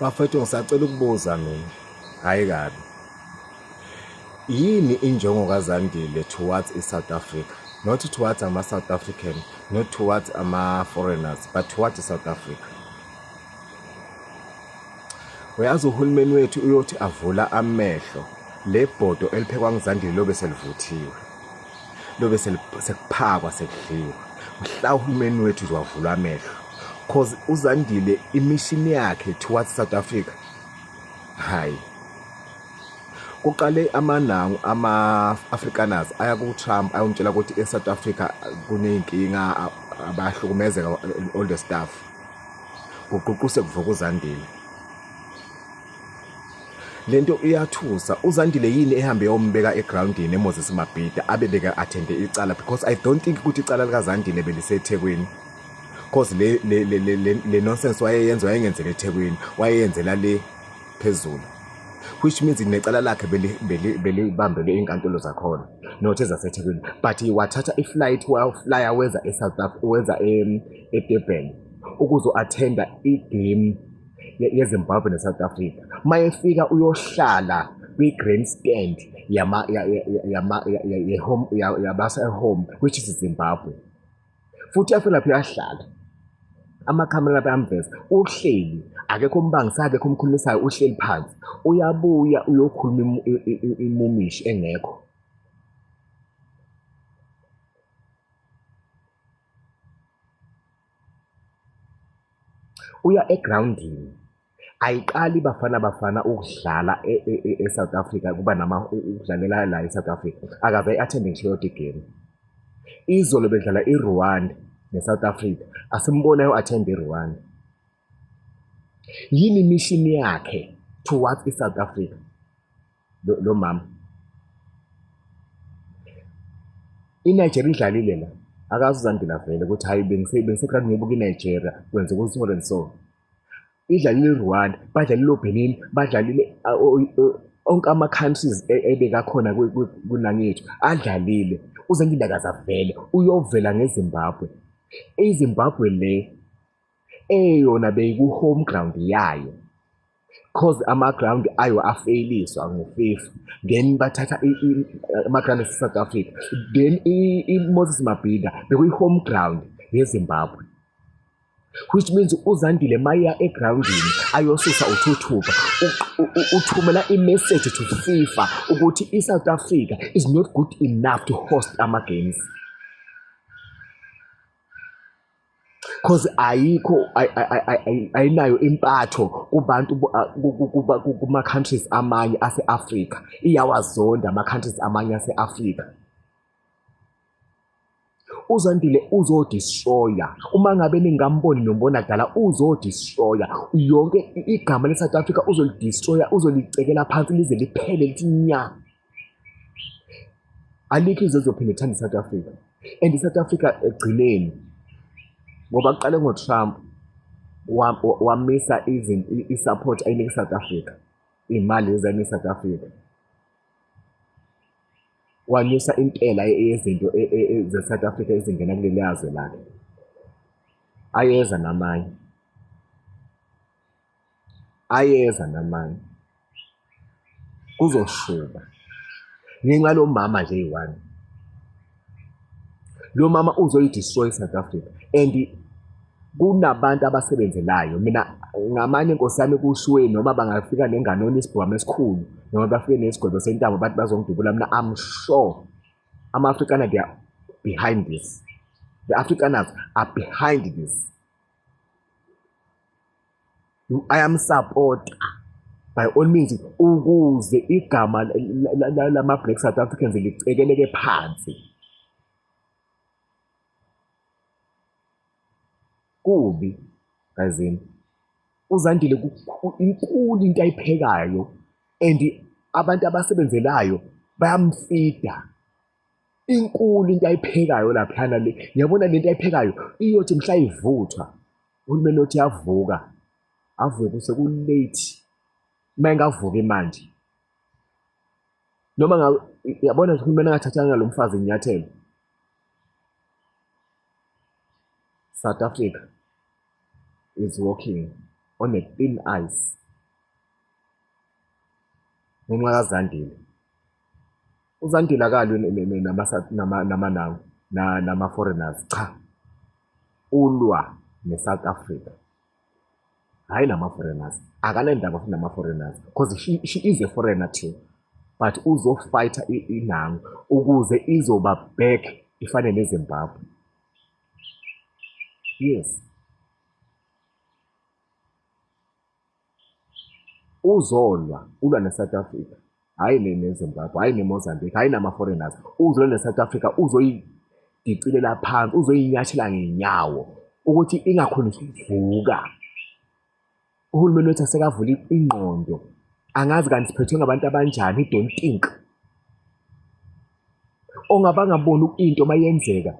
Bafethu ngisacela ukubuza mina, hhayi kabi. Yini injongo kaZandile towards i-South Africa? Not towards ama-South African, not towards ama-foreigners, but towards i-South Africa. Uyazi uhulumeni wethu uyothi avula amehlo le bhodo eliphekwa nguZandile lobe selivuthiwe. Lobe sekuphakwa sekudliwa. Mhla uhulumeni wethu nje wavula amehlo. Cause uZandile imishini yakhe towards South Africa. Hayi. Kuqale amanangu ama-Afrikaners aya ku-Trump ayomtshela ukuthi e-South Africa kuney'nkinga abahlukumezeka all the stuff. Kuququse kuvuka uZandile. Lento iyathusa. UZandile yini ehambe yombeka egroundini eMoses Mabhida abe beka attende icala because I don't think ukuthi icala likaZandile beliseThekwini. Cause le le le le, le nonsense wayeyenza wayengenzela eThekwini, wayeyenzela le phezulu. Which means necala lakhe belibambelwe inkantolo zakhona not ezaseThekwini but wathatha iflight waflya weza eSouth Africa weza eDurban ukuzo-attenda igame yeZimbabwe neSouth Africa. Mayefika uyohlala kwi-grandstand yama yama ye-home yabase-home which is Zimbabwe. Futhi afike lapho uyahlala. Amakhamera lapha ayamveza. Uhleli akekho ombangisayo akekho omkhulumisayo uhleli phansi. Uyabuya uyokhuluma imumishi engekho. Uya egrawundini. Ayiqali iBafana Bafana ukudlala e-South Africa kuba nama ukudlalela la e-South Africa. Akaze ayi-athende ngisho eyodwa igemu. Izolo bedlala i-Rwanda ne-South Africa. Asimbone ayo-athenda i-Rwanda. Yini imishini yakhe towards i-South Africa? Lo mama. INigeria idlalile la. Akazi uZandile vele ukuthi hayi bengiseground ngiyobuka iNigeria kwenzeka u-so and so. Idlalile iRwanda, badlalile oBenin, badlalile onke ama-countries ebekakhona kunani yethu adlalile. UZandile akaze avele, uyovela ngeZimbabwe. IZimbabwe le eyona beyiku-home ground yayo cause ama-ground ayo afeyiliswa ngu-FIFA then bathatha ama-ground ase-South Africa then i-Moses Mabhida bekuyi-home ground yeZimbabwe which means uZandile maya egroundini ayosusa uthuthuva uthumela i-message to FIFA ukuthi i-South Africa is not good enough to host ama-games. Cause ayikho ayinayo impatho kubantu kuma-countries amanye ase-Afrika. Iyawazonda ama-countries amanye ase-Afrika. UZandile uzodestroya. Uma ngabe ningamboni nombona kudala uzodestroya. Yonke igama le-South Africa uzolidestroya, uzolicekela phansi lize liphele lithi nya. Alikho izwe elizophinde lithande i-South Africa. And i-South Africa ekugcineni ngoba kuqale ngo-Trump wamisa i-support ayinika i-South Africa, iy'mali lezi ayinika i-South Africa. Wanyusa intela yezinto ze-South Africa ezingena kuleliya zwe lakhe. Ayeza namanye. Ayeza namanye. Kuzoshuba. Ngenxa lo mama nje eyi-one. Lo mama uzoyi-destroy i-South Africa and kunabantu abasebenzelayo. Mina ngamane nkosi yami kushiwe noma bangafika nenganono isibhamu esikhulu noma bafike nesigwebo sentambo bathi bazongidubula mina I'm sure ama-Afrikaner they are behind this. The Afrikaners are behind this. Ayamsapota by all means ukuze igama lama-Black South Africans licekeleke phansi. Kubi gazini. UZandile inkulu into ayiphekayo and abantu abasebenzelayo bayamfida. Inkulu into ayiphekayo laphana le. Ngiyabona lento ayiphekayo iyothi mhla ivuthwa uhulumeni othi yavuka avuke seku-late uma engavuki manje noma yabona nje uhulumeni angathathanga lo mfazi inyathelo. South Africa is walking on a thin ice. Ngenxa kaZandile. UZandile akalwi namanangu nama-foreigners, cha. Ulwa ne-South Africa. Hhayi nama-foreigners. Akanandaba futhi nama-foreigners because she is a foreigner too. But uzofighta inangu ukuze izoba back ifane neZimbabwe. Yes. Uzolwa, ulwa ne-South Africa, hhayi neZimbabwe, hhayi neMozambique, hhayi nama-foreigners. Uzolwa ne-South Africa, uzoyidicilela phansi, uzoyinyathela ngenyawo ukuthi ingakhoni ukuvuka. Uhulumeni wethu asekavula ingqondo. Angazi kanti siphethwe ngabantu abanjani, who don't think. Ongabangaboni into mayenzeka.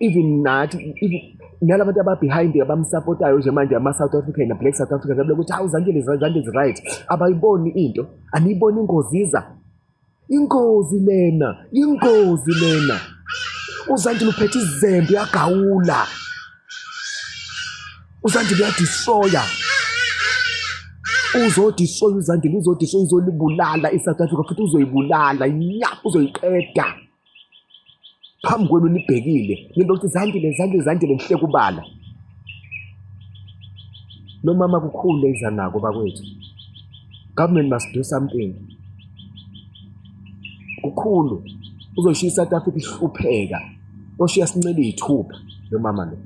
Even nathi, even nalabantu aba-behind abamsupportayo nje manje, ama-South African, black South Africans, abele ukuthi hawu, Zandile, Zandile is right. Abayiboni into, aniyiboni ingozi iza. Ingozi lena, ingozi lena. UZandile uphethe izembe, uyagawula. UZandile uyadestroya. Uzodestroya uZandile, uzodestroya, uzolibulala i-South Africa futhi uzoyibulala, nya, uzoyiqeda. Phambi kwenu nibhekile, nibe ukuthi Zandile, Zandile, Zandile, nihle kubala. Lo mama kukhulu eza nako bakwethu. Government must do something. Kukhulu. Uzoshiya i-South Africa ihlupheka. Oshiya sincele iy'thupha lo mama lo.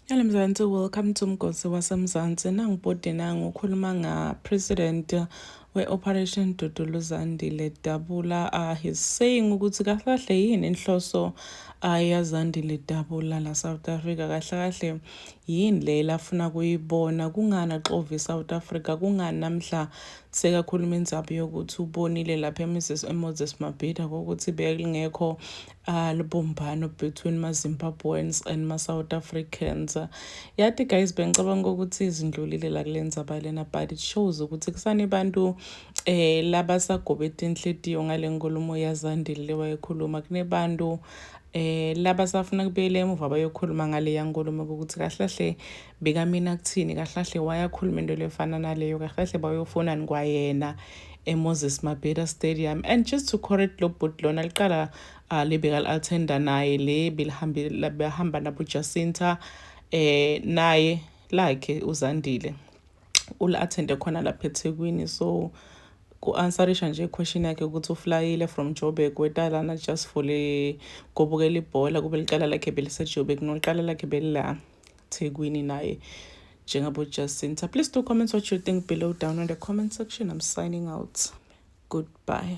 Hello Mzansi, welcome to Mgosi waseMzansi. Nangibhodi nangu ukhuluma nga-President we-Operation Dudula Zandile Dabula. He's saying ukuthi kahle kahle yini inhloso yaZandile Dabula la South Africa, kahle kahle yini le lafuna kuyibona, kungani axova i-South Africa, kungani namhla sekakhuluma indzaba yokuthi ubonile lapha eMoses Mabhida kokuthi bekungekho lubumbano between ma-Zimbabweans and ma-South Africans. Yathi guys, bengicabanga ukuthi izindlulile la kule ndzaba lena, but it shows ukuthi kusane bantu labasagobe tinhlitiyo ngale nkulumo yaZandile le wayekhuluma. Kunebantu labasafuna kubuyela emuva bayokhuluma ngale yankulumo ukuthi kahle kahle bekamina kuthini, kahle kahle wayakhuluma into lefana naleyo, kahle kahle bayofunani kwayena eMoses Mabhida Stadium. And just to correct lo bhuti lona liqala lebeka li-attenda naye le belihambe behamba nabo Jacinta, naye lakhe uZandile ula-attende khona lapha eThekwini. So ku-answerisha nje question yakhe ukuthi uflyile from Joburg weta lana just for le kobukela ibhola, kube licala lakhe beliseJoburg, nolicala lakhe belila Thekwini naye njengabo Jacinta. Please do comment what you think below down in the comment section. I'm signing out. Goodbye.